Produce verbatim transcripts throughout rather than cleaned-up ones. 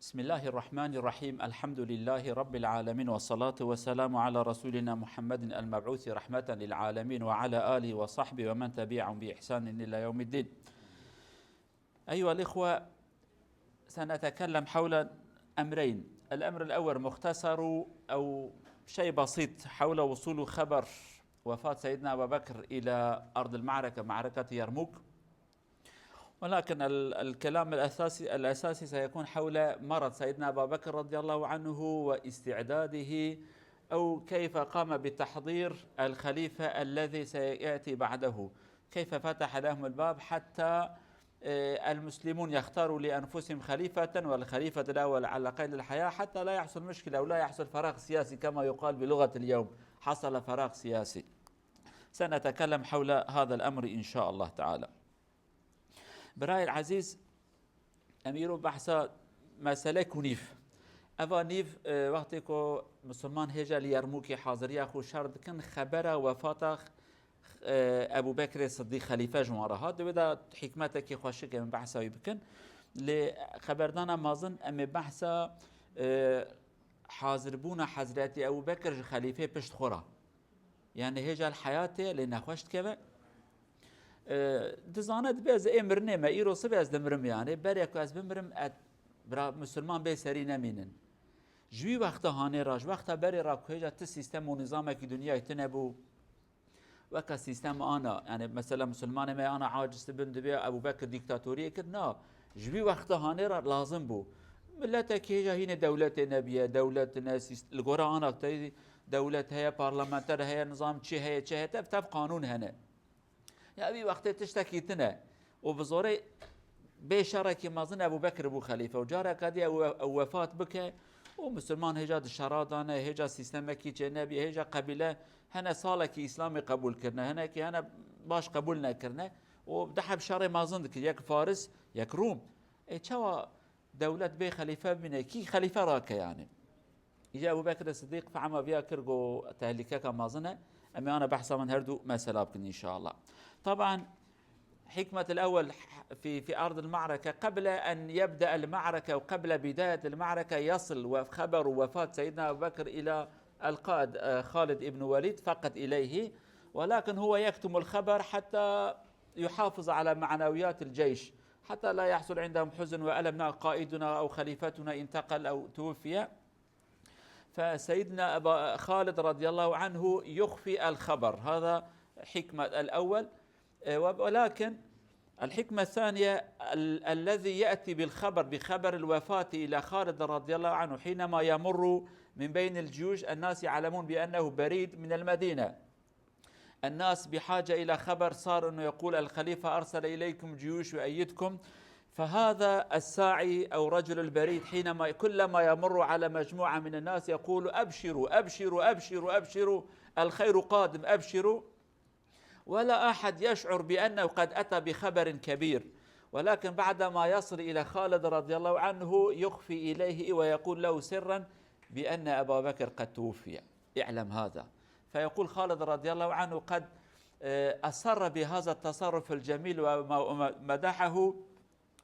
بسم الله الرحمن الرحيم. الحمد لله رب العالمين، والصلاة والسلام على رسولنا محمد المبعوث رحمة للعالمين، وعلى آله وصحبه ومن تبعهم بإحسان إلى يوم الدين. أيها الإخوة، سنتكلم حول أمرين. الأمر الأول مختصر أو شيء بسيط حول وصول خبر وفاة سيدنا أبا بكر إلى أرض المعركة، معركة يرموك. ولكن ال-، الكلام الأساسي، الأساسي سيكون حول مرض سيدنا أبا بكر رضي الله عنه واستعداده، أو كيف قام بتحضير الخليفة الذي سيأتي بعده، كيف فتح لهم الباب حتى، آه، المسلمون يختاروا لأنفسهم خليفة، والخليفة الأول على قيد الحياة، حتى لا يحصل مشكلة أو لا يحصل فراغ سياسي كما يقال بلغة اليوم، حصل فراغ سياسي. سنتكلم حول هذا الأمر إن شاء الله تعالى. Birayê ezîz, em îro behsa meselek û nîv. Eva nîv, e, wextê ku misilman hêja li Yermûkê haziriya xwe şer dikin, xebera wefata, e, Ebû Bekrê Siddîq xelîfe ji wan re hat. Di wê de hikmetekî xweşik e, em behsa wî bikin. Lê xeberdana mezin em ê behsa, e, hazirbûna Hezretî Ebû Bekir ji xelîfê pişt xwe re. Yani hêja li heyatê lê nexweş dikeve. E, dizane dibe ez ê mirinê me, îro sibê ez dimirim yani. Berê ku ez bimirim, et, bira misilman bê serî nemînin. Ji wî wexta hanê re, ji wexta berê re ku hêja ti sîstem û nîzamekî dinyayê tune bû, weke sîstem ana, yani mesela misilmanê me ana aciz dibin, dibê Ebû Bekir dîktatoriyê kir, na, ji wî wexta hanê re lazim bû. Miletekî hêja hînê dewletê nebiye, dewlet ne, sîst-, li gora ana te dewlet heye, parlamenter heye, nizam çi heye, çi heye, tev, tev qanûn hene. Ya wî wextê tiştekî tune û bi zorê bê şerekî mezin Ebû Bekir bû xelîfe û careka dî ew, ew wefat bike û misilman hêja di şera de ne, hêja sîstemekî çê nebiye, hêja qebîle hene salekî Îslamê qebûl kirine, hinekî hene baş qebûl nekirine û di heb şerê mezin dikir, yek Faris, yek Rûm. Ê çawa dewlet bê xelîfe bimîne, kî xelîfe rake yani? Îca Ebû Bekir Sidîq fehma viya kir, got, tehlîkeka mezin e. Em ê ana behsa min her du mesela bikin inşallah. Taban, حكمة الأول في، في أرض المعركة، قبل أن يبدأ المعركة وقبل بداية المعركة يصل خبر وفاة سيدنا أبو بكر إلى القائد، آه، خالد بن وليد فقط إليه، ولكن هو يكتم الخبر حتى يحافظ على معنويات الجيش، حتى لا يحصل عندهم حزن وألم، قائدنا أو خليفتنا انتقل أو توفي. فسيدنا أبا خالد رضي الله عنه يخفي الخبر، هذا حكمة الأول. آه، ولكن الحكمة الثانية، ال-، الذي يأتي بالخبر، بخبر الوفاة إلى خالد رضي الله عنه حينما يمر من بين الجيوش، الناس يعلمون بأنه بريد من المدينة. الناس بحاجة إلى خبر، صار إنه يقول: "الخليفة أرسل إليكم جيوش يؤيدكم". فهذا الساعي أو رجل البريد حينما، كلما يمر على مجموعة من الناس يقول: "أبشروا، أبشروا، أبشروا، أبشروا، الخير قادم، أبشروا". ولا أحد يشعر بأنه قد أتى بخبر كبير، ولكن بعدما يصل إلى خالد رضي الله عنه يخفي إليه ويقول له سرا بأن أبا بكر قد توفي، اعلم هذا. فيقول خالد رضي الله عنه: "قد، آه، أسر بهذا التصرف الجميل وم-، ومدحه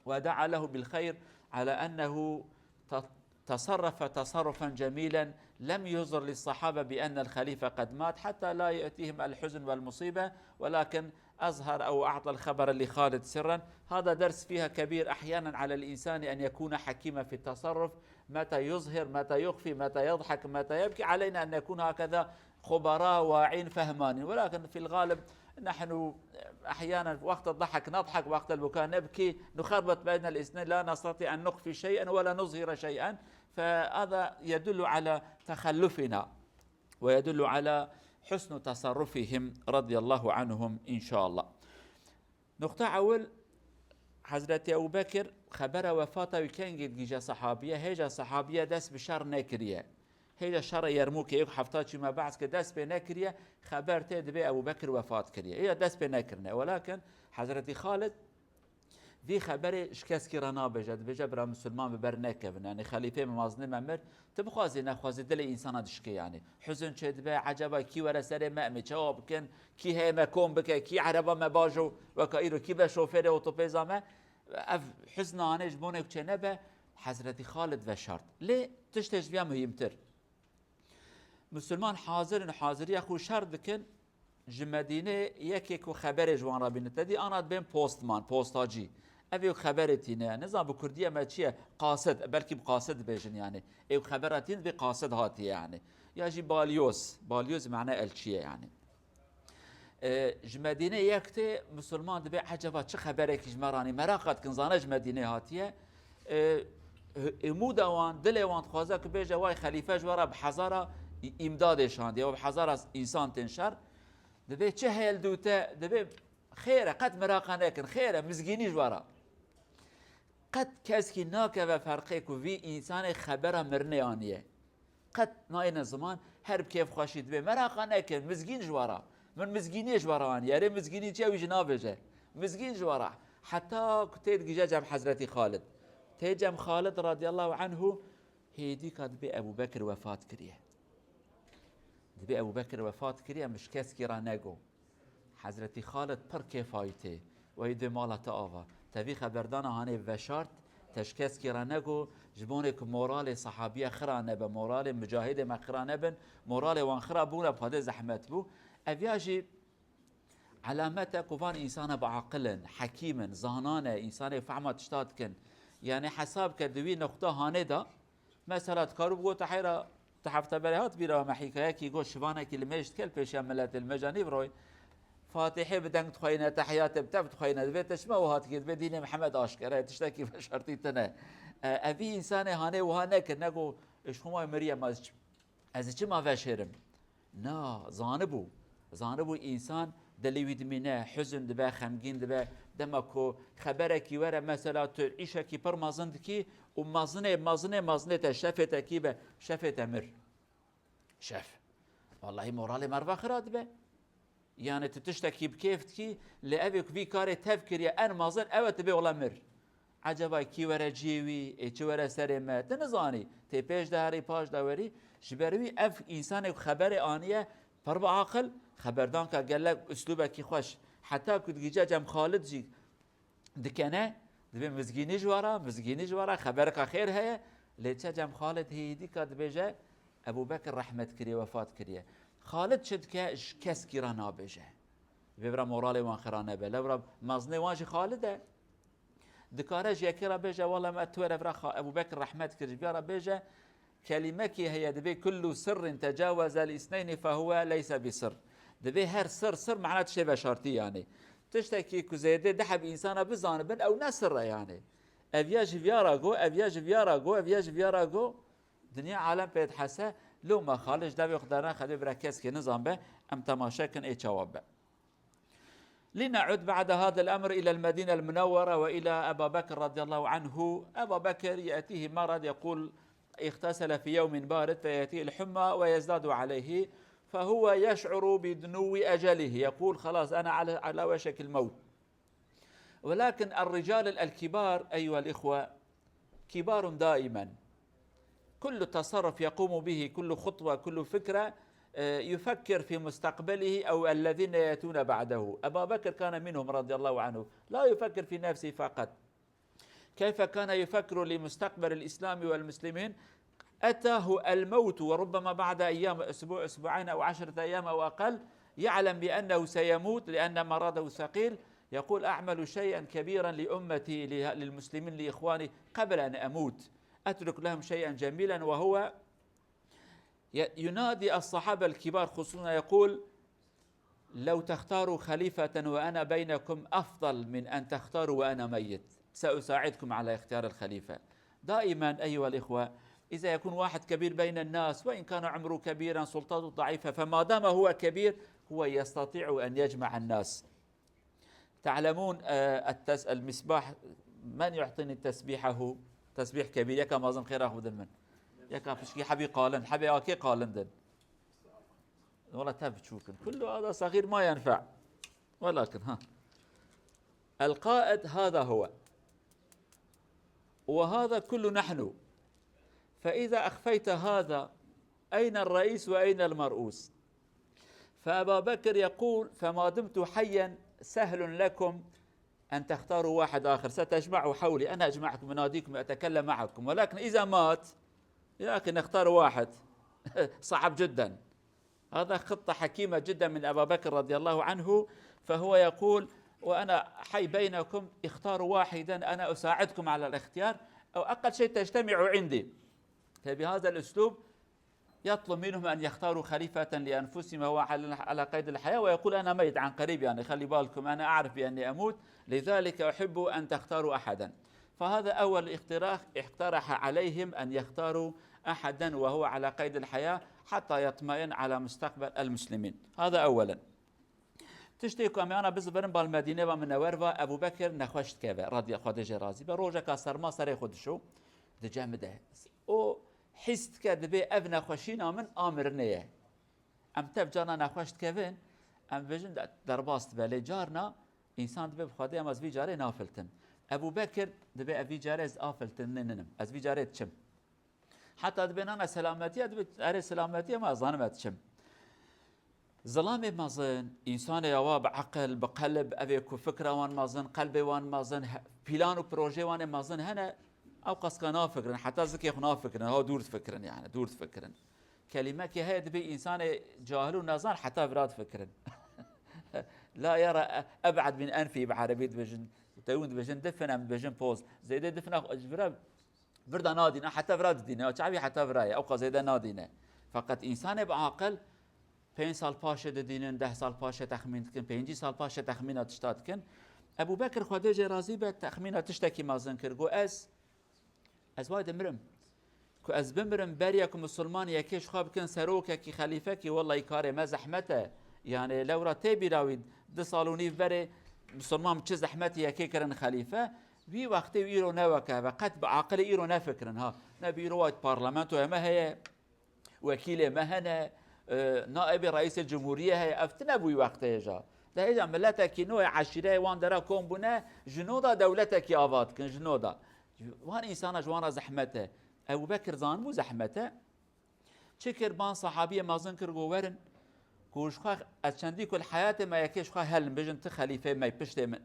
ودعا له بالخير على أنه ت-، تصرف تصرفا جميلا لم يظهر للصحابة بأن الخليفة قد مات حتى لا يأتيهم الحزن والمصيبة، ولكن أظهر أو أعطى الخبر لخالد سرا". هذا درس فيها كبير، أحيانا على الإنسان أن يكون حكيما في التصرف، متى يظهر، متى يخفي، متى يضحك، متى يبكي، علينا أن نكون هكذا خبراء واعين فهمانين، ولكن في الغالب نحن أحيانا وقت الضحك نضحك، وقت البكاء نبكي، نخربط بين الاثنين، لا نستطيع أن نخفي شيئا ولا نظهر شيئا، فهذا يدل على تخلفنا ويدل على حسن تصرفهم رضي الله عنهم إن شاء الله. Nuqta ewil, Hezretî Ebû Bekir xebera wefata wî kengî digihîje sehabiyê, hêja sehabiyê dest bi şer nekiriye. Hêja şerê Yermûkê yek hefta çî me behs kir, dest pê nekiriye, xeber tê dibê Ebû Bekir wefat kiriye. Hêja dest pê nekirine. Welakin Hezretî Xalid vî xeberê ji keskî re nabêje, dibêje bira misilman bi ber nekevin. Yanî xelîfê me, mazinê me mir, tu bixwazî nexwazî dilê însana dişkê yanî. Huzn çêdibe, ecaba kî were serê me, em ê çawa bikin, kî heye me kom bike, kî ereba me bajo, weka îro kî be şofêrê otopêza me. Ev huzn anê ji bo nêk çê nebe, Hezretî Xalid veşart. Lê tiştê ji viya muhîmtir. Misilman hazir in, haziriya xwe şer dikin, ji Medînê yekê ku xeberê ji wan re bîne. Te dî ana dibên postman, postacî. Ev ê xeberê tîne. Nizam bi kurdî me çi ye? Qasid. Belkî bi qasid dibêjin yani. Ê xebera tîn dibê qasid hatiye yani. Ya jî balyoz. Balyoz mane elçiye yani. E, ji Medînê yek tê, misilman dibê, "Eceba çi xeberekî ji me ranî?" Meraq dikin, zane ji Medînê hatiye. E, umûda wan, dilê wan dixwaze ku bêje, "Way xelîfe ji we re bi hezara î-, îmdadê şandiye, we bi hezara însan tên şer." Dibê, "Çi heye li dû te?" Dibê, "Xêr e, qet meraqa nekin, xêr e, mizgînî ji we re." Qet keskî nakeve ferqê ku vî însanê xebera mirinê aniye. Qet nayêne ziman, her bi kêfxweşî dibê, "Meraqa nekin, mizgîn ji we re. Min mizgîniyê ji we re aniye. Erê mizgînî çi ye, wî jî nabêje. Mizgîn ji we re." Heta ku tê digije cem Hezretî Xalid. Tê cem Xalid radiyallahu anhu, hêdîka dibê Ebû Bekir wefat kiriye. Dibê Ebû Bekir wefat kiriye, min ji keskî re nego. Hezretî Xalid pir kêfayî tê. Wayî dê mala te ava. Te vî xeberdana hanê veşart, te ji keskî re nego, ji bonê ku moralê sehabiya xira nebe, moralê mucahidê me xira nebin, moralê wan xira bûne padê zehmet bû. Ev ya jî elamet e ku van însana bi aqil in, hekîm in, zanan e, însanê fehma tişta dikin. Yani hesab ke di wî noqta hanê de, mesela, dikarû bigota heyra, tu hefte berê hat bîra me hîkayekî got, şivanekî li mêj dike li pêşiya miletê, li mêja nîv roy. Fatihê bi deng dixweyne, tehiyatê bi tev dixweyne, divê te çima wiha dikê, divê dînê Mihemed aşkere ye, tiştekî veşartî tine. E, evî însanê hanê wiha nekir, nego, "Ê ji xwe ma miriye, ma ez çi, ez ê çima veşêrim?" Na, zanibû. Zanibû însan dilê wî dimîne, huzn dibe, xemgîn dibe. Dema ku xeberekî were, mesela tu îşekî pir mezin dikî û mezinê, mezinê, mezinê te, şefê te kî be, şefê te mir. Şef. Wallahî moralê merva xira dibe. Yani tu tiştekî bi kêf dikî, lê evê ku vî karê tev kiriye, en mezin ew e, tu bê wela mir. Eceba kî were cihê wî, ê çi were serê me? Tu nizanî. Tê pêş de herî, paş de werî. Ji ber wî ev însanê ku xeberê aniye, pir bi aqil, xeberdanka gelek uslûbekî xweş. Heta ku digije cem Xalid jî dikene, dibê mizgînî ji we re, mizgînî ji we re, xebereka xêr heye. Lê çe cem Xalid hêdîka dibêje, Ebû Bekir rehmet kiriye, wefat kiriye. Xalid çi dike, ji keskî re nabêje. Dibê bira moralê wan xira nebe. Lewra mezinê wan jî Xalid e. Dikare ji yekê re bêje, "Wela me tu were vira Xa-, Ebû Bekir rehmet kir." Ji viya re bêje, kelîmekî heye, dibê, "Kullu sirrin tecawazel isneyni fehuwe leyse bi sir." Dibê her sir, sir mana tiştê veşartî yani. Tiştekî ku zêdê du heb însana bizanibin, ew ne sir e yani. Ev ya ji viya re got, ev ya ji viya re got, ev ya ji viya re got. Dinya alem pê dihese, loma Xalid ji devê xwe dernaxe, dibê bira keskê nizan be, em temaşe kin ê çawa be. لنعد بعد هذا الأمر إلى المدينة المنورة وإلى أبا بكر رضي الله عنه. أبا بكر يأتيه مرض، يقول: اغتسل في يوم بارد فيأتيه الحمى ويزداد عليه، فهو يشعر بدنو أجله، يقول: خلاص، أنا على، على وشك الموت. ولكن الرجال الكبار، أيها الإخوة، كبار دائما. كل تصرف يقوم به، كل خطوة، كل فكرة، آه، يفكر في مستقبله أو الذين يأتون بعده. أبا بكر كان منهم رضي الله عنه، لا يفكر في نفسه فقط. كيف كان يفكر لمستقبل الإسلام والمسلمين؟ أتاه الموت وربما بعد أيام، أسبوع، أسبوعين أو عشرة أيام أو أقل، يعلم بأنه سيموت لأن مرضه ثقيل، يقول: أعمل شيئا كبيرا لأمتي، له-، للمسلمين، لإخواني قبل أن أموت، أترك لهم شيئا جميلا. وهو ي-، ينادي الصحابة الكبار خصوصا، يقول: لو تختاروا خليفة وأنا بينكم أفضل من أن تختاروا وأنا ميت، سأساعدكم على اختيار الخليفة. دائما أيها الإخوة، إذا يكون واحد كبير بين الناس، وإن كان عمره كبيرا، سلطته ضعيفة، فما دام هو كبير، هو يستطيع أن يجمع الناس. تعلمون، آه، التس-، المصباح، من يعطيني تسبيحه؟ تسبيح كبير، yeka mezin xêra xwe bidin min. Yeka piçkî hebî qalin, hebê akê qalin din. Wala tev biçûk in. كل هذا صغير ما ينفع. ولكن، ها. القائد هذا هو. وهذا كل نحن. فإذا أخفيت هذا، أين الرئيس وأين المرؤوس؟ فأبا بكر يقول: فما دمت حيا سهل لكم أن تختاروا واحد آخر، ستجمعوا حولي، أنا أجمعكم، أناديكم، أتكلم معكم، ولكن إذا مات، يا أخي، نختار واحد صعب جدًا. هذا خطة حكيمة جدًا من أبا بكر رضي الله عنه، فهو يقول: "وأنا حي بينكم، اختاروا واحدا، أنا أساعدكم على الاختيار، أو أقل شيء تجتمعوا عندي." فبهذا الأسلوب يطلب منهم أن يختاروا خليفة لأنفسهم وهو على، على قيد الحياة، ويقول: "أنا ميت عن قريب، يعني خلي بالكم، أنا أعرف بأني أموت، لذلك أحب أن تختاروا أحدا." فهذا أول اقتراح اقترح عليهم أن يختاروا أحدا وهو على قيد الحياة حتى يطمئن على مستقبل المسلمين. هذا أولا. Tiştê ku em ana bizivirin bal Medîne ve minewer ve Ebu Bekir nexweş dikeve, radî-, Xwedê jê razî be. Rojeka serma serê xwe dişo, di cem de. O hîs dike, dibê ev nexweşîna min a mirinê ye. Em tev carna nexweş dikevin, em dibêjin de-, derbas dibe. Lê carna însan dibê bi Xwedê, em ez vî carê nafiltim. Ebu Bekir dibê, ev vî carê ez afiltin ninim. Ez vî carê diçim. Heta dibê nana selametiye, dibê erê selametiye, ma zanim ez diçim. Zilamê mezin, însanê awa bi eqil, bi qelb, evê ku fikra wan mezin, qelbê wan mezin, he-, plan û projeyê wan ê mezin hene, ew qas ka nafikirin, heta zikê xwe nafikirin, ha dûr difikirin, yani dûr difikirin. Kelîmekê heye dibê însanê cahil û nezan heta vira difikirin. La yara e-, eb'ed min enfî bi erebî dibêjin, tewin dibêjin difin, em dibêjin poz. Zêdê difina xwe ji vira vir de nadîne, heta vira didîne, ya çavî heta vira ye, ew qas zêde nadîne. Feqet însanê bi aqil pênc sal paşê didînin, deh sal paşê texmîn dikin, pêncî sal paşê texmîna tişta dikin. Ebû Bekir Xwedê jê razî be, texmîna tiştekî mezin kir. Got, ez, ez way dimirim. Ku ez bimirim, beriya ku misilman yekê ji xwe bikin serokekî, xelîfekî, wellahî karê me zehmet e. Yani lewra tê bîra wî, du sal û nîv berê misilman çi zehmetî yekê kirin xelîfe. Wî wextê û îro ne weke ve, qet bi aqilê îro nefikirin ha. Ne bi îro wayt parlamentoya me heye, wekîlê me hene, e, naibê reîsê cumhuriyê heye, ev tine bûyî wextê hêja. De hêja miletekî nû ye, eşîreyê wan dera kom bûne, ji nû da dewletekî ava dikin, ji nû da. Wan însana ji wan re zehmet e. Ebu Bekir zanibû zehmet e. Çi kir, ban sahabiyê mezin kir, got, werin, ku ji xwe ez çendî ku li heyatê me yekê ji xwe helin, bêjin, tu xelîfê me yî, piştê min.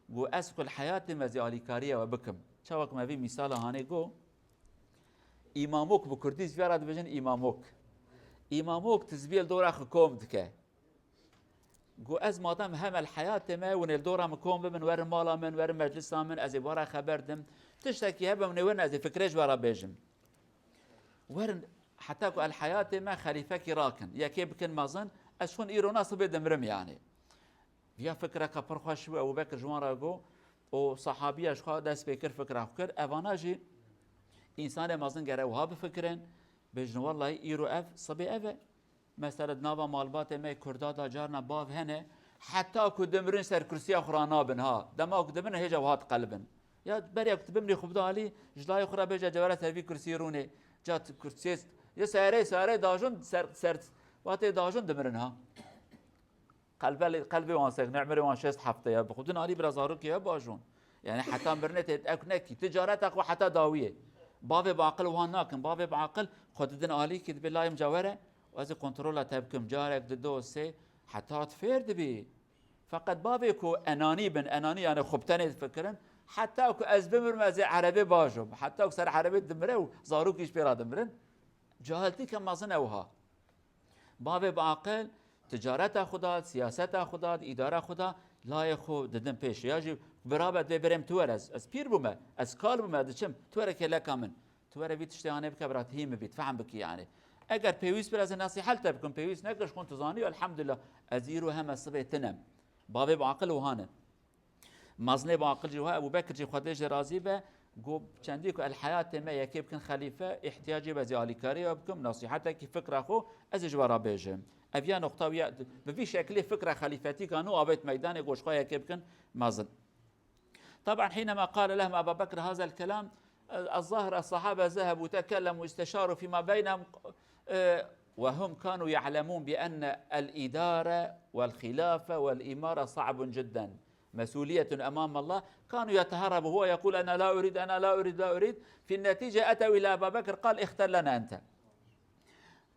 Got, ez ku li heyatê me zî alîkariya we bikim. Çawa ku me vî mîsala hanê got, îmamok, bi kurdî zî vê re dibêjin îmamok. Îmamok tizbiyê li dora xwe kom dike. Got, ez madem heme li heyatê me, hûn ê li dora min kom bibin, werin mala min, werin meclisa min, ez ê bi we re xeber dim. Tiştekî hebe, hûn ê werin, ez ê fikrê ji we re bêjim. Werin, heta ku el heyatê me xelîfekî rakin, yekê bikin mezin, ez xwin îro na sibê dimirim yani. Viya fikreke pir xweş bû, Ebu Bekir ji wan re got, û sahabiya ji xwe dest pê kir, fikra xwe kir. Evana jî însanê mezin gere wiha bifikirin, bêjin, wellahî îro ev, sibê ev e. Mesela di nava malbatê me Kurda da carna bav hene, heta ku dimirin ser kursiya xwe ranabin ha. Dema ku dimirin hêja wiha diqelibin. Ya beriya ku tu bimrî xwe bide alî, ji layê xwe re bêje, cewere ser vî kursiyê rûnê. Ca tu kursiyê, ya serê, serê dajon, ser, ser, watê dajon dimirin ha. Qelbe-, qelbê wan sek, ne, emirê wan şêst hefte ya. Bi xwe din alî bira zarokê ya bajon. Yani heta mirinê tê ek nekî. Ticareta xwe heta dawiyê. Bavê bi aqil wan nakin. Bavê bi aqil xwe didin alî ki dibê layim ca were. Û ez ê kontrola te bikim. Carek, dido, sê. Heta tu fêr dibî. Feqet bavê ku enanî bin, enanî yani xwe bi tenê difikirin. Heta ku ez bimirim ez ê erebê bajom. Heta ku ser erebê dimire û zarokî ji pê re dimirin. Cahiltî ke mezin e wiha. Bavê bi aqil, ticareta xwe da, siyaseta xwe da, îdara xwe da, layê xwe didin pêş. Ya jî birabe dibê birêm tu were, ez, ez pîr bûme, ez kal bûme, ez diçim, tu were kêleka min. Tu were vî tiştê hanê bike bira, tu hî min bî, tu fehm bikî yani. Eger pêwîst bir ez ê nesîhet te bikim, pêwîst nekir, ji xwe tu zanî, elhamdulillah, ez îro heme sibê tinem. Bavê bi aqil wiha ne. Mezinê bi aqil jî wiha, Ebû Bekir jî Xwedê jê razî be, got, çendî ku el heyatê me yekê bikin xelîfe, îhtiyacê be ez ê alîkarî we bikim, nesîhetekî fikra xwe ez ê ji we re bêjim. Ev ya noqta wî ya, bi vî şekilê fikra xelîfetîka nû avêt meydanê, got ji xwe yekê bikin mezin. طبعا حينما قال لهم أبا بكر هذا الكلام، الظاهر الصحابة ذهبوا تكلموا استشاروا فيما بينهم، آه، وهم كانوا يعلمون بأن الإدارة والخلافة والإمارة صعب جدا، مسؤولية أمام الله. كانوا يتهربوا، هو يقول: "أنا لا أريد، أنا لا أريد، لا أريد." في النتيجة أتوا إلى أبا بكر، قال: "اختر لنا أنت."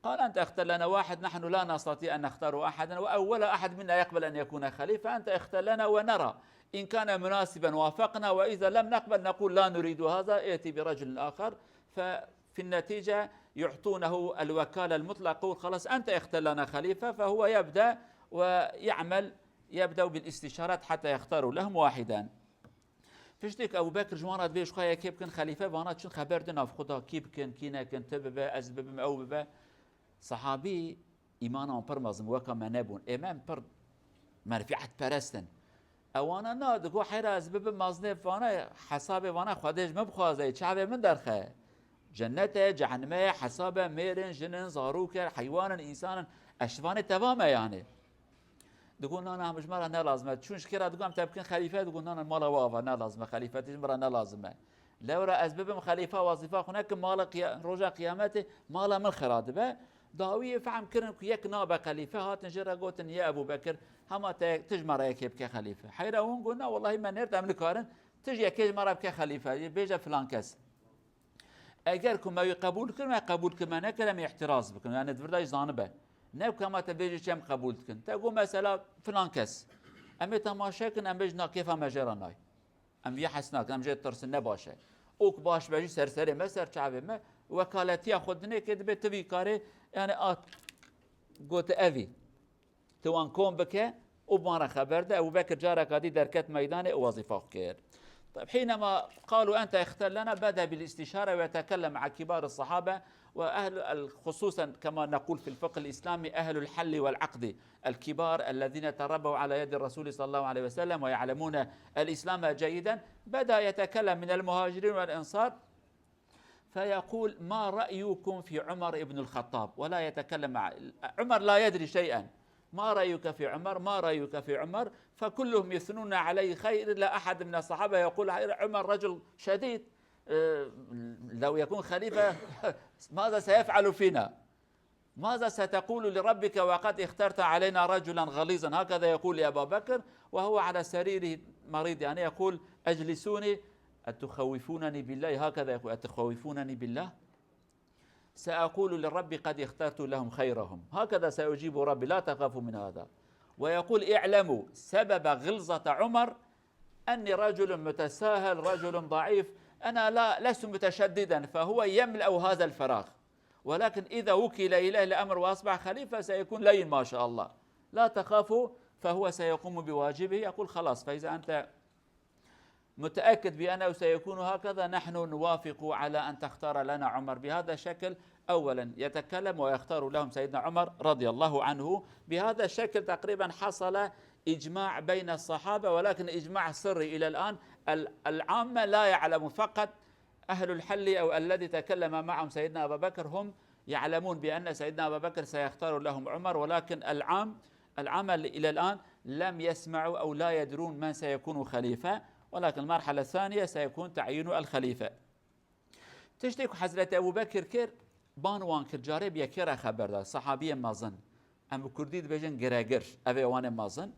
قال: "أنت اختر لنا واحد، نحن لا نستطيع أن نختار أحدا، وأول أحد منا يقبل أن يكون خليفة، أنت اختر لنا ونرى إن كان مناسبا وافقنا، وإذا لم نقبل نقول لا نريد هذا، ائت برجل آخر. ففي النتيجة يعطونه الوكالة المطلقة، يقول: خلاص، أنت اختر لنا خليفة. فهو يبدأ ويعمل، يبدأ بالاستشارات حتى يختاروا لهم واحدا. Piştî ku Ebû Bekir ji wan re dibê ji xwe yekê bikin xelîfe, vana çin xeber di nav xwe da, kî bikin, kî nekin, tu bibe, ez bibim, ew bibe. Sahabî îmana wan pir mezin, weka me nebûn. Ê me pir menfîetperest in. Ewana na, digo, heyra ez bibim mezinê vana, hesabê vana Xwedê ji min bixwaze, çavê min derxe. Cennet e, cehennem e, hesab e, mêr in, jin in, zarok e, heywan in, însan in, ez ji vanê teva me yani. Digo, na, na, em ji me re ne lazim e. Çûn ji kê re digo, em te bikin xelîfe, digo, na, na, mala we ava ne lazim e, xelîfetî ji min re ne lazim e. Lewra ez bibim xelîfe, wezîfa xwe nekim, mala qiya-, roja qiyametê mala min xira dibe. Dawiyê fehm kirin ku yek nabe xelîfe, hatin jê re gotin, yê Ebû Bekir, hema te, tu ji me re yekê bike xelîfe. Heyra hûn got, na, wellahî me nêrt, em nikarin, tu ji yekê ji me re bike xelîfe, bêje filan kes. Eger ku me wî qebûl kir, me qebûl kir, me nekir, em ê îhtiraz bikin. Yani di vir de jî zanibe. Ne ku hema te bêjî çi em qebûl dikin. Te got mesela filan kes. Em ê temaşe kin, em bêjin na, kêfa me jê re nayê. Em vî hez nakin, em jê ditirsin, ne baş e. Û ku baş be jî ser serê me, ser çavê me, wekaletiya xwe dinê kê dibe tu vî karê, yani at, got evî. Tu wan kom bike û bi wan re xeber de. Ebû Bekir careka dî derket meydanê û wezîfa xwe kir. طيب، حينما قالوا: أنت اختر لنا، بدأ بالاستشارة ويتكلم مع كبار الصحابة وأهل ال-، خصوصا كما نقول في الفقه الإسلامي أهل الحل والعقد الكبار الذين تربوا على يد الرسول صلى الله عليه وسلم ويعلمون الإسلام جيدا. بدأ يتكلم من المهاجرين والأنصار فيقول: ما رأيكم في عمر بن الخطاب؟ ولا يتكلم مع-، عمر لا يدري شيئا. ما رأيك في عمر؟ ما رأيك في عمر؟ فكلهم يثنون عليه خير، إلا أحد من الصحابة يقول: عمر رجل شديد، آه، لو يكون خليفة ماذا سيفعل فينا؟ ماذا ستقول لربك وقد اخترت علينا رجلا غليظا؟ هكذا يقول لأبا بكر وهو على سريره مريض، يعني يقول: أجلسوني، أتخوفونني بالله؟ هكذا يقول: أتخوفونني بالله؟ سأقول لربي: قد اخترت لهم خيرهم، هكذا سيجيب ربي، لا تخافوا من هذا. ويقول: اعلموا سبب غلظة عمر أني رجل متساهل، رجل ضعيف، أنا لا، لست متشددا، فهو يملأ هذا الفراغ. ولكن إذا وكل إليه الأمر وأصبح خليفة سيكون لين ما شاء الله. لا تخافوا، فهو سيقوم بواجبه. يقول: خلاص، فإذا أنت متأكد بأنه سيكون هكذا، نحن نوافق على أن تختار لنا عمر بهذا الشكل. أولا يتكلم ويختار لهم سيدنا عمر رضي الله عنه. بهذا الشكل تقريبا حصل إجماع بين الصحابة، ولكن إجماع سري إلى الآن. ال-، العامة لا يعلم، فقط أهل الحل أو الذي تكلم معهم سيدنا أبا بكر هم يعلمون بأن سيدنا أبا بكر سيختار لهم عمر، ولكن العام، العامة إلى الآن لم يسمعوا أو لا يدرون من سيكون خليفة، ولكن المرحلة الثانية سيكون تعيين الخليفة. Tiştê ku Hezretî Ebû Bekir kir, ban wan kir, carê bi yekê re xeber da, sahabiyê mezin. Em bi kurdî dibêjin giregir, ev ê wan ê mezin,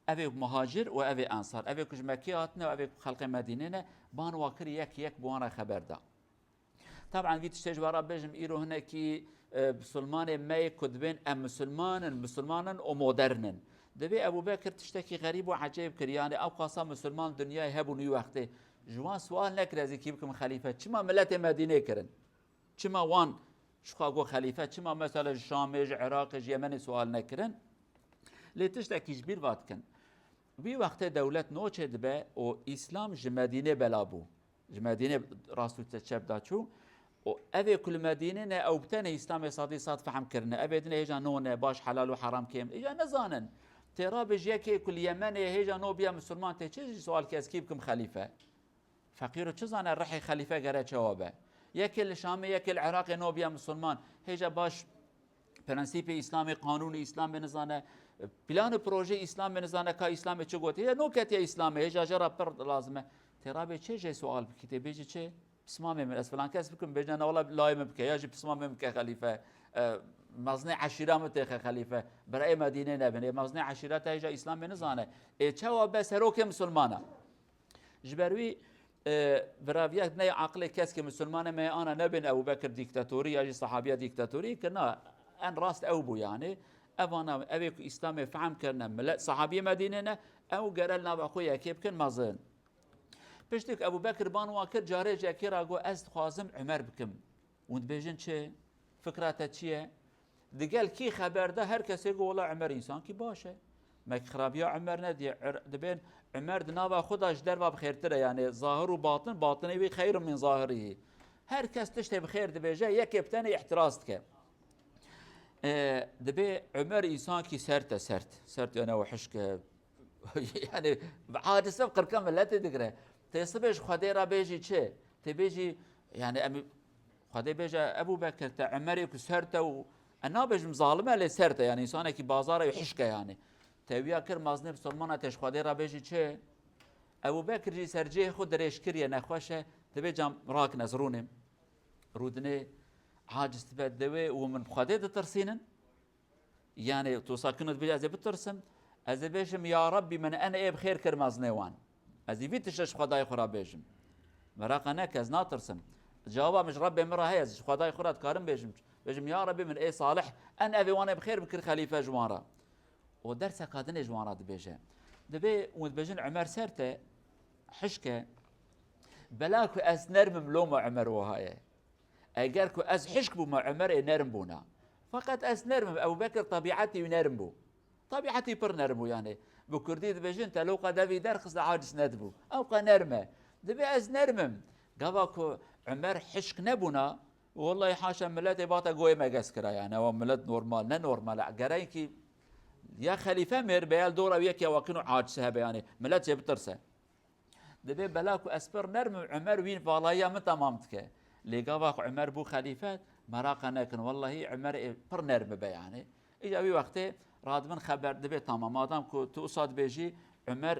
ev ê muhacir û ev ê ensar. Ev ê ku ji Mekkê hatine û ev ê ku xelqê Medînê ne, ban wa kir, yek yek bi wan re xeber da. Taban vî tiştê ji we re bêjim, îro hinekî, e, misilmanê me yê ku dibên em misilman in, misilman in û modern in. Divê Ebû Bekir tiştekî xerîb û ecêb kir, yanî ew qasa misilman dinyayê hebûn wî wextê. Ji wan sual nekir, ez ê kî bikim xelîfe? Çima miletê Medînê kirin? Çima wan ji xwe got xelîfe? Çima mesela ji Şamê, ji Iraqê, ji Yemenê sual nekirin? Lê tiştekî ji bîr va dikin. Wî wextê dewlet nû çêdibe û Îslam ji Medînê bela bû. Ji Medînê rast û çep da çû. Û ev ê ku li Medînê ne, ew bi tenê Îslamê sedî sed fehm kirine. Ev ê din ê hêja nû ne, baş helal û heram kêm. Hêja nizanin. Tê rabê ji yekê ku li Yemenê hêja nû biya misilman tê çi jî sual ke, ez kî bikim xelîfe? Feqîro çi zane rihê xelîfe gere çawa be? Yekê li Şamê, yekê li Iraqê nû biya misilman. Hêja baş prensîpê Îslamê, qanûnê Îslamê nizane, plan û projeyê Îslamê nizane, ka Îslamê çi gotiye, nû ketiye Îslamê, hêja jê re pir lazim e. Tê rabê çê jê sual bikî, tê bêjî çi? Pismamê min, ez filan kes bikim, bêjne, na wela layê min bike, ya jî pismamê min bike xelîfe, e, mezinê eşîra min têxe xelîfe, birayê Medînê nebin, ê mezinê eşîra te hêja Îslamê nizane. Ê çawa be serokê misilmana? Ji ber wî, e, viraviya neyê aqilê keskê misilmane me ana nebên Ebû Bekir dîktatorî ya jî sehabiya dîktatorî, kir na, en rast ew bû yani. Evana, evê ku Îslamê fehm kirine, millet sahabiyê Medînê ne, ew gere li nava xwe yekê bikin mezin. Piştî ku Ebû Bekir ban wan kir, carê ji yekê re got, "Ez dixwazim Umer bikim." Hûn dibêjin çi? Fikra te çi ye? Digel kî xeber da, her kesê got, "Wela Umer însankî baş e. Me xirabiya Umer nediye." Ur-, dibên Umer di nava xwe de ji derva bi xêrtir e, yani zahir û batin, batinê wî xeyrun min zahirî. Her kes tiştê bi xêr dibêje, yekê bi tenê îhtiraz dike. E, dibê Umer însankî sert e, sert. Sert yani o hişk e. Yani acise qirka milletê digire. Tê sibê ji Xwedê re bêjî çi? Tê bêjî, yani em Xwedê bêje, Ebû Bekir, te Umerê ku sert e û, e, nabêjim zalim e, lê sert e, yani însanekî bazar e û hişk e yani. Te wiya kir, mezinê misilmana, te ji Xwedê re bêjî çi? Ebû Bekir jî ser cihê xwe dirêj kiriye, nexweş e, dibê cam rakin ez rûnim. Rûdinê, aciz dibe, dewê û min bi Xwedê ditirsînin. Yani tu sakin û dibêjî, ez ê bitirsim, ez ê bêjim, "Ya Rabbî min, en ê bi xêr kir mezinê wan." Ez ê vî tişte ji Xwedayê xwe re bêjim. Meraqa neke, ez natirsim. Cewaba min ji Rabbê min re heye, ez ji Xwedayê xwe re dikarim bêjim. Bêjim, "Ya Rabbî min, ê salih, en evê wan ê bi xêr bikir xelîfe ji wan re." O derseka dinê ji wan re dibêje. Dibê hûn dibêjin, "Umer sert e, hişk e." Bela ku ez nerm im, loma Umer wiha ye. Eger ku ez hişk bûma, Umer ê nerm bûna. Feqet ez nerm im, Ebu Bekir tebîetî wî nerm bû. Tebîetî pir nerm bû yani. Bi kurdî dibêjin, teloqa devî derxist, aciz nedibû. Ewqa nerm e. Dibê ez nerm im. Gava ku Umer hişk nebûna, wellahî haşa, miletê bata goyê me gez kira yani. Ewa milet normal, ne normal e. Gerekî ya xelîfe mêr be, ya li dora wî yek ya wakin û aciz hebe yani. Milet jê bitirse. Dibê bela ku ez pir nerm im, Umer wî valayiya min temam dike. Lê gava ku Umer bû xelîfe, meraqa nekin. Wellahî Umer ê pir nerm bibe yani. Îca wî wextê radibin xeber dibê tamam. Madam ku tu usa dibêjî, Umer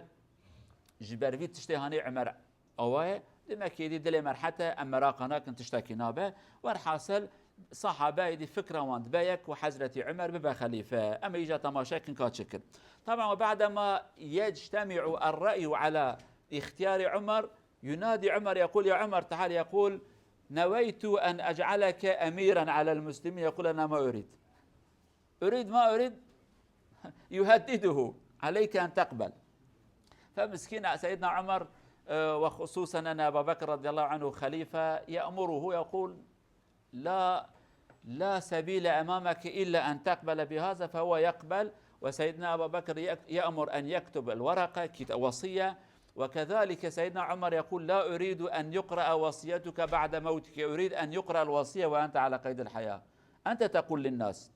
ji ber vî tiştê hanê Umer awa ye, demek êdî dilê me rehet e, em meraqa nakin, tiştekî nabe. Werhasil, Sahabe êdî fikra wan dibe yek ku Hezretî Umer bibe xelîfe. Em ê îca temaşe kin ka çi kir. Taban, وبعدما يجتمع الرأي على اختيار عمر، ينادي عمر، يقول: "يا عمر، تعال." يقول: "نويت أن أجعلك أميرا على المسلمين." يقول: "أنا ما أريد. أريد ما أريد." يهدده: "عليك أن تقبل." فمسكين سيدنا عمر، آه، وخصوصا أن أبا بكر رضي الله عنه خليفة، يأمره، يقول: "لا، لا سبيل أمامك إلا أن تقبل بهذا." فهو يقبل، وسيدنا أبا بكر يك-، يأمر أن يكتب الورقة، كت-، وصية. وكذلك سيدنا عمر يقول: "لا أريد أن يقرأ وصيتك بعد موتك، أريد أن يقرأ الوصية وأنت على قيد الحياة، أنت تقول للناس."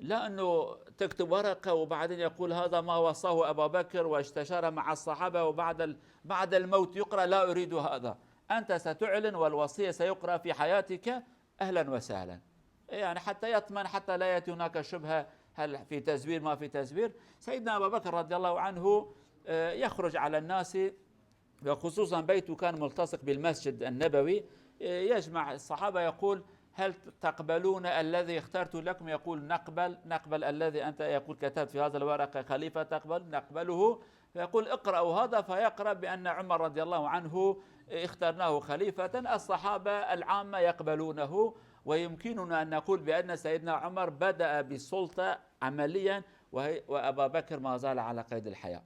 لا أنه تكتب ورقة وبعدين يقول: "هذا ما وصاه أبا بكر واستشار مع الصحابة، وبعد ال-، بعد الموت يقرأ، لا أريد هذا. أنت ستعلن والوصية سيقرأ في حياتك." أهلا وسهلا. يعني حتى يطمن، حتى لا يأتي هناك شبهة، هل في تزوير، ما في تزوير. سيدنا أبا بكر رضي الله عنه، آه، يخرج على الناس، وخصوصا بيته كان ملتصق بالمسجد النبوي، يجمع الصحابة، يقول: "هل تقبلون الذي اخترت لكم؟" يقول: "نقبل، نقبل الذي أنت"، يقول: "كتبت في هذا الورقة خليفة تقبل، نقبله." فيقول: "اقرأوا هذا"، فيقرأ بأن عمر رضي الله عنه اخترناه خليفة. الصحابة العامة يقبلونه، ويمكننا أن نقول بأن سيدنا عمر بدأ بالسلطة عمليا، وهي، وأبا بكر ما زال على قيد الحياة.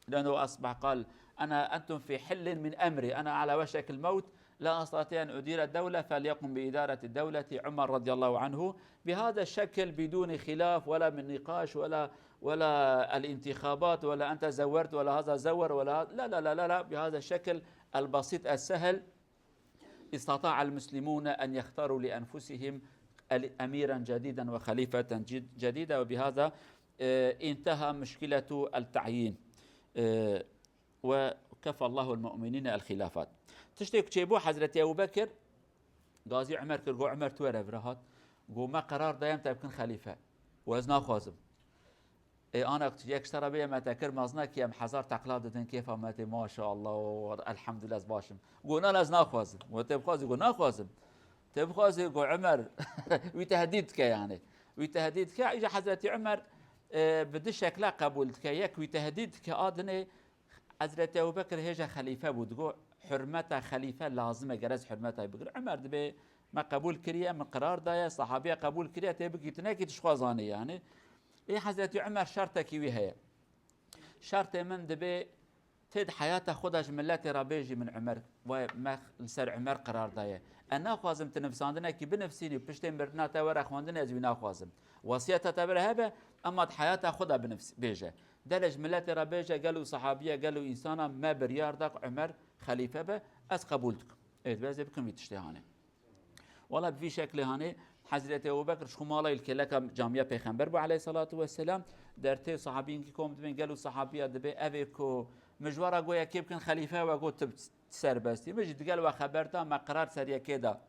لأنه أصبح قال: "أنا، أنتم في حل من أمري، أنا على وشك الموت، لا أستطيع أن أدير الدولة، فليقم بإدارة الدولة عمر رضي الله عنه بهذا الشكل، بدون خلاف ولا من نقاش ولا، ولا الانتخابات ولا أنت زورت ولا هذا زور ولا هذا، لا، لا، لا، لا، لا، بهذا الشكل البسيط السهل." استطاع المسلمون أن يختاروا لأنفسهم أميرا جديدا وخليفة جد-، جديدا، وبهذا، آه، انتهى مشكلة التعيين، آه، وكفى الله المؤمنين الخلافات. Tiştê ku çêbû Hezretî Ebû Bekir, gazî Umer kir, got, "Umer, tu were vira hat." Got, "Me qerar dayem te bikin xelîfe. Û ez naxwazim." Ê, ana yek ji te re bê me te kir, mezina kî em hezar teqla didin, kêfa me tê, maşallah, û elhamdülillah, ez baş im. Got, "Na, na, ez naxwazim." Got, "Tê bixwazî?" Got, "Naxwazim." "Tê bixwazî?" Got, "Umer." Wî tehdîd dike yani. Wî tehdîd dike. Îca Hezretî Umer, e, bi du şekla qebûl dike. Yek wî tehdîd dike, a dinê Hezretî Ebu Bekir hêja xelîfe bû. Digot, "Hurmeta xelîfe lazim e, ger ez hurmeta wî bigirim." Umer dibê Me qebûl kiriye, min qerar daye, sahabiya qebûl kiriye, tê bikî tu nekî tu ji xwe zanî yani. Ê Hezretî Umer şertekî wî heye. Şertê min dibê tê di heyata xwe de ji miletê re bêjî min Umer, we me li ser Umer qerar daye. Ez naxwazim tu nivsandinekî binivsînî û piştê mirina te were xwendin ez wî naxwazim. Wesiyeta te bire hebe, ema di heyata xwe de binivs-, bêje. Dere ji miletê re bêje, gelo sahabiye, gelo însana me biryar da ku Umer xelîfe be, ez qebûl dikim. Ê, divê ez ê bikim vî tiştê hanê. Wala bi vî şeklê hanê Hezretî Ebu Bekir ji xwe mala li kêleka camiya Pêxember bû aleyhissalatu vesselam. Dertê sahabiyên ki kom dibên, gelo sahabiya dibê, ev ê ku min ji we re got yekê bikin xelîfe, we got tu serbestî. Min jî digel we xeber da, me qerar ser yekê da.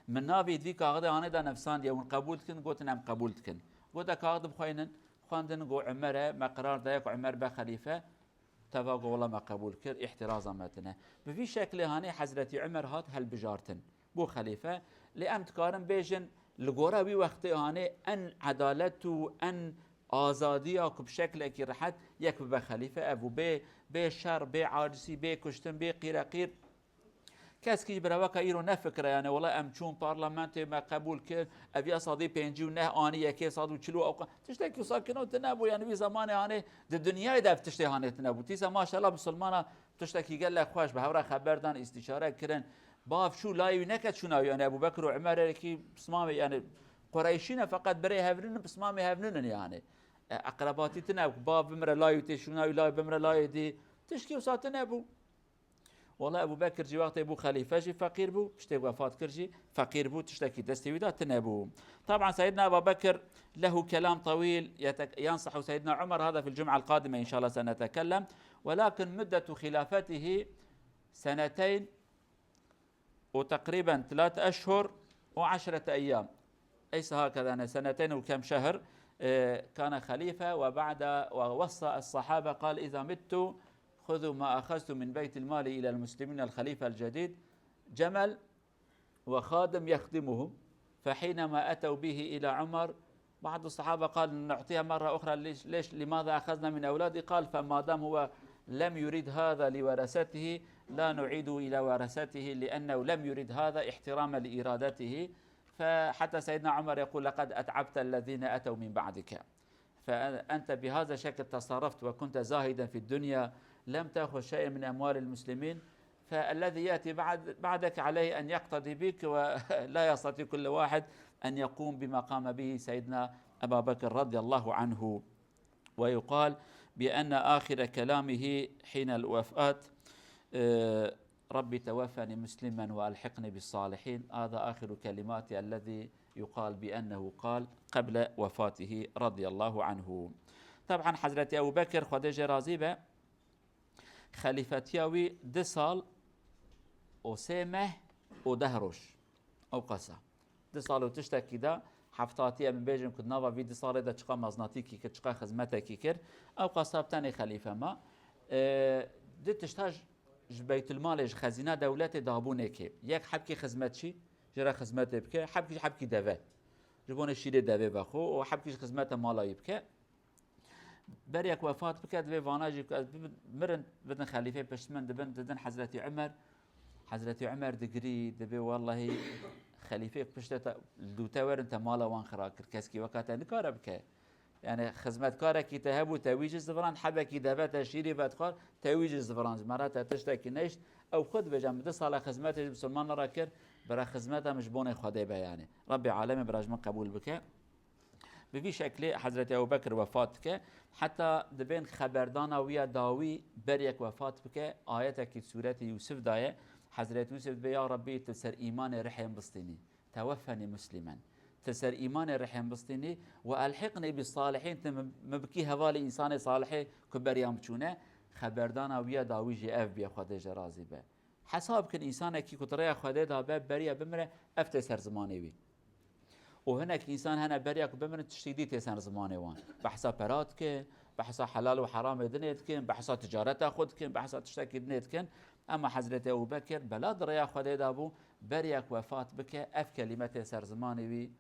Min navê di vî kaxidê hanê de nivsandiye, hûn qebûl dikin? Gotin, em qebûl dikin. Gote kaxid bixweynin, xwendin, got Umer e, me qerar daye ku Umer be xelîfe. Teva got, wela me qebûl kir, îhtiraza me tine. Bi vî şeklê hanê Hezretî Umer hat helbijartin. Bû xelîfe. Lê em dikarin bêjin, li gora wî wextê hanê en edalet û en azadiya ku bi şeklekî rehet yek bibe xelîfe, ev bû bê, bê şer, bê acizî, bê kuştin, bê qîreqîr. Keskî ji bireveka îro nefikire, yani, wela em çûn parlamentê me qebûl kir, ev ya sedî pêncî û neh anî yekê sed û çil û ewqa. Tiştekî wisa kino tine bû, yani, wî zemanê hanê di dinyayê de ev tiştê hanê tine bû. Tîsa maşallah misilmana tiştekî gelek xweş bi hev re xeber dan, îstîşare kirin. Bav çû layê wî neket şûna wî, yani, Ebu Bekir û Umer erekî pismamê, yani, Qureyşî ne, feqet birê hevrin in, pismamê hevrin in, yani. E, eqrebatî tine, bav bimire layê wî tê şûna wî, layê bimire layê dî. Tişkî wisa tine bû. Wala Ebu Bekir jî wextê bû xelîfe jî feqîr bû, piştê wefat kir jî feqîr bû, tiştekî destê wî de tine bû. Taban Seyyidina Ebu Bekir lehu kelam tawîl, yete-, yansahu Seyyidina Umar, hada fil cum'a al-qadime inşallah senetekellem. Welakin muddetu xilafetihi seneteyn وتقريبا ثلاث أشهر وعشرة أيام. ليس هكذا، يعني سنتين وكم شهر، آه، كان خليفة، وبعد، ووصى الصحابة، قال: "إذا مت خذوا ما أخذتم من بيت المال إلى المسلمين، الخليفة الجديد، جمل وخادم يخدمهم." فحينما أتوا به إلى عمر، بعض الصحابة قال: "نعطيها مرة أخرى، ليش، ليش، لماذا أخذنا من أولادي؟" قال: "فما دام هو لم يرد هذا لورثته، لا نعيده إلى ورثته، لأنه لم يرد هذا احتراما لإرادته." فحتى سيدنا عمر يقول: "لقد أتعبت الذين أتوا من بعدك، فأنت بهذا الشكل تصرفت وكنت زاهدا في الدنيا، لم تأخذ شيئا من أموال المسلمين." فالذي يأتي بعد، بعدك عليه أن يقتدي بك، ولا يستطيع كل واحد أن يقوم بما قام به سيدنا أبا بكر رضي الله عنه. ويقال بأن آخر كلامه حين الوفاة، آه، "رب توفني مسلما وألحقني بالصالحين". هذا آخر كلمات الذي يقال بأنه قال قبل وفاته رضي الله عنه. طبعا حضرت أبو بكر، خديجة راضي به، xelîfetiya wî du sal û sê meh û deh roj. Ew qasa. Du sal û tiştekî de heftatiye, em bêjin ku di nava vî du salê de çiqa meznatîkî kir, çiqa xizmetekî kir. Ew qasa bi tenê xelîfe ma. E, du tişta ji, ji beytulmalê, ji xezîna dewletê dabû nêkê. Yek hebkî xizmetçî, ji re xizmetê bike, hebkî, hebkî deve. Ji bonê şîrê devê vexwe û hebkî ji xizmete mala wî bike. Berek wefat bike, divê vana jî ku ez bibin, mirin, bidin xelîfê pişt min, dibin, didin Hezretî Umer. Hezretî Umer digirî, dibê, wellahî xelîfê pişte te, li dû te werin te mala wan xira kir. Keskî weka te nikare bike. Yani xizmetkarekî te hebû, te wî jî ziviran, hebekî deve te şîrî vedixwar, te wî jî ziviran. Ji me re te tiştekî neyşt. Ew xwe dibêje, min du sala xizmetê ji misilmanan re kir, bira xizmeta min ji bonê Xwedê be yani. Rabbê alemê bira ji min qebûl bike. Bi vî şeklê Hezretî Ebu Bekir wefat dike. Heta dibên xeberdana wî ya dawî berek wefat bike, ayetekî Sûretî Yûsif de ye. Hezretî Yûsif dibê, ya Rebbî, tu ser îmanê rihê min bistînî. Teweffenî muslimen. Tu ser îmanê rihê min bistînî. Ve elhiqnî bis salihîn, tu min, min bikî hevalê însanê salihê ku beriya min çûne. Xeberdana wî ya dawî jî ev bûye, Xwedê ji razî be. Hesab bikin, însanekî ku di rêya Xwedê de be, beriya bimire, ev tê ser zimanê wî. Û hinek însan hene beriya ku bimirin tiştî dî tê ser zimanê wan. Behsa pera dikin, behsa helal û heramê dinê dikin, behsa ticareta xwe dikin, behsa tiştekî dinê dikin. Ema Hezretî Ebu Bekir bela di rêya Xwedê de bû, beriya ku wefat bike, ev kelîme tê ser zimanê wî.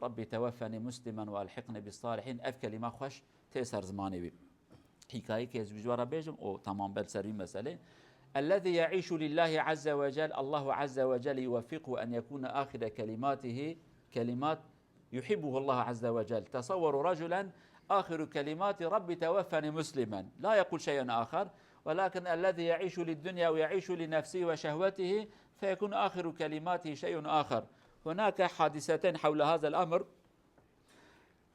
Rabbî teweffenî muslimen ve elhiqnî bis salihîn, ev kelîma xweş tê ser zimanê wî. Hîkayekê ez ji we re bêjim û temam be li ser vî meselê. الذي يعيش لله عز وجل، الله عز وجل يوفقه أن يكون آخر كلماته كلمات يحبه الله عز وجل. تصوروا رجلا آخر كلمات رب توفني مسلما، لا يقول شيئا آخر، ولكن الذي يعيش للدنيا ويعيش لنفسه وشهوته فيكون آخر كلماته شيء آخر. هناك حادثتين حول هذا الأمر.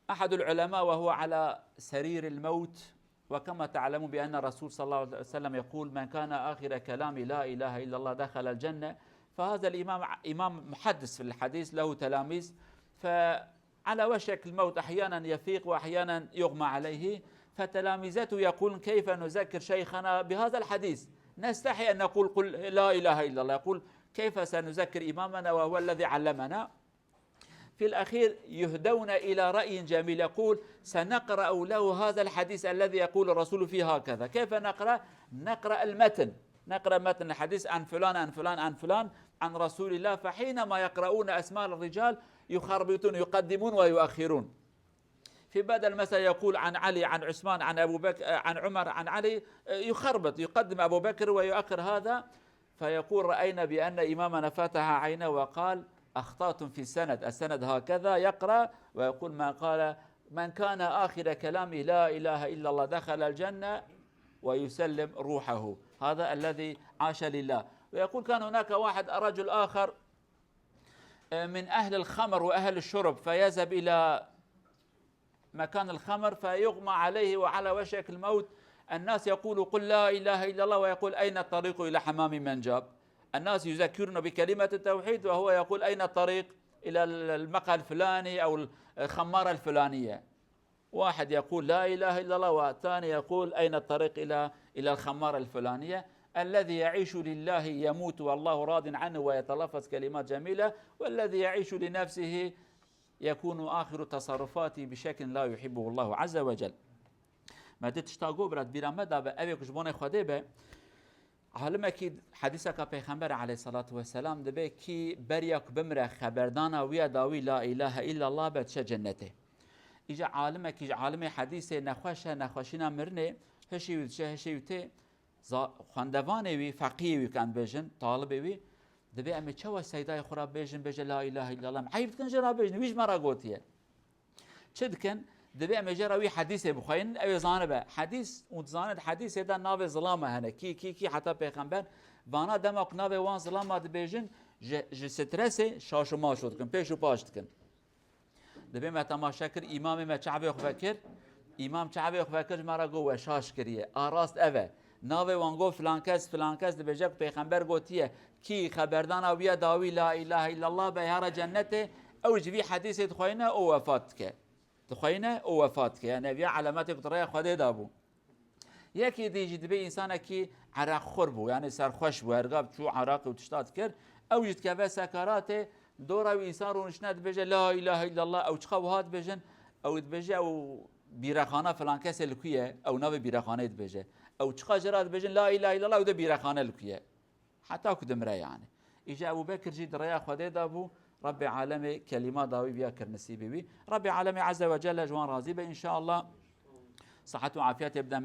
أحد العلماء وهو على سرير الموت، وكما تعلمون بأن الرسول صلى الله عليه وسلم يقول: "من كان آخر كلامه لا إله إلا الله دخل الجنة". فهذا الإمام ع-، إمام محدث في الحديث، له تلاميذ، فعلى وشك الموت، أحيانا يفيق وأحيانا يغمى عليه، فتلامذته يقولون: "كيف نذكر شيخنا بهذا الحديث؟ نستحي أن نقول: 'قل لا إله إلا الله.'" يقول: "كيف سنذكر إمامنا وهو الذي علمنا؟" في الأخير يهدون إلى رأي جميل، يقول: "سنقرأ له هذا الحديث الذي يقول الرسول فيه هكذا". كيف نقرأ؟ نقرأ المتن، نقرأ متن الحديث عن فلان، عن فلان، عن فلان، عن رسول الله. فحينما يقرؤون أسماء الرجال يخربطون، يقدمون ويؤخرون. في بدل مثلا يقول عن علي، عن عثمان، عن أبو بكر، عن عمر، عن علي، يخربط، يقدم أبو بكر ويؤخر هذا. فيقول: "رأينا بأن إمامنا فتح عينه وقال: 'أخطأتم في السند، السند هكذا يقرأ'، ويقول: 'من قال، من كان آخر كلامه لا إله إلا الله دخل الجنة'، ويسلم روحه. هذا الذي عاش لله". ويقول: كان هناك واحد، رجل آخر، آه، من أهل الخمر وأهل الشرب، فيذهب إلى مكان الخمر فيغمى عليه وعلى وشك الموت. الناس يقول: "قل لا إله إلا الله"، ويقول: "أين الطريق إلى حمام منجاب؟" الناس يذكرون بكلمة التوحيد وهو يقول: "أين الطريق إلى المقهى الفلاني أو الخمارة الفلانية؟" واحد يقول: "لا إله إلا الله"، والثاني يقول: "أين الطريق إلى، إلى الخمارة الفلانية؟" الذي يعيش لله يموت والله راض عنه ويتلفظ كلمات جميلة، والذي يعيش لنفسه يكون آخر تصرفاته بشكل لا يحبه الله عز وجل. Me di tişta got, bira, di bîra me de be, ev ê ku ji bonê Xwedê be, alimekî hedîseka Pêxember aleyhissalatu vesselam dibe kî beriya ku bimre xeberdana wî ya dawî la ilahe illallah be, diçe cennetê. Îca alimekî ji alimê hedîsê nexweş e, nexweşîna mirinê, hişî wî diçe, hişî wî tê, za-, xwendevanê wî, feqiyê wî, kan bêjin, talibê wî, dibê em ê çawa seydayê xwe re bêjin, bêje la ilahe illallah, em eyb dikin jê re bêjin, wî ji me re gotiye. Çi dikin? Dibê em ê jê re wî hedîsê bixweynin, ew ê zanibe. Hedîs, û dizanit hedîsê de navê zilama hene. Kî, kî, kî, heta pêxember. Vana dema ku navê wan zilama dibêjin, ji, ji stresê şaş û maşo dikin, pêş û paş dikin. Dibê me temaşe kir, îmamê me çavê xwe vekir. Îmam çavê xwe vekir, ji me re got, "We şaş kiriye." A rast ev e. Navê wan got, "Filan kes, filan kes dibêje ku pêxember gotiye, kî xeberdana wî ya dawî la ilahe illallah be, hera cennetê, ew ji vî hedîsê dixweyne û wefat dike." Dixweyne û wefat dike. Yani ev ya elemetê ku di rêya Xwedê de bû. Yekî dî jî dibê însanekî ereqxwir bû, yani serxweş bû, hergav çû ereqî û tişta dikir, ew jî dikeve sekaratê, dora wî însan rûniştine dibêje, "La ilahe illallah", ew çiqa wiha dibêjin, ew dibêje, ew bîrexana filan kesê li ku ye, ew navê bîrexaneyê dibêje. Ew çiqa jê re dibêjin, "La ilahe illallah", ew de bîrexane li ku ye. Heta ku dimre yani. Îja Ebu Bekir jî di rêya Xwedê de bû, Rabbê Alemê kelîma dawî viya kir nisîbê wî. Rabbê Alemê Azze ve Celle ji wan razî be înşallah. Sihet û afiyetê bide me.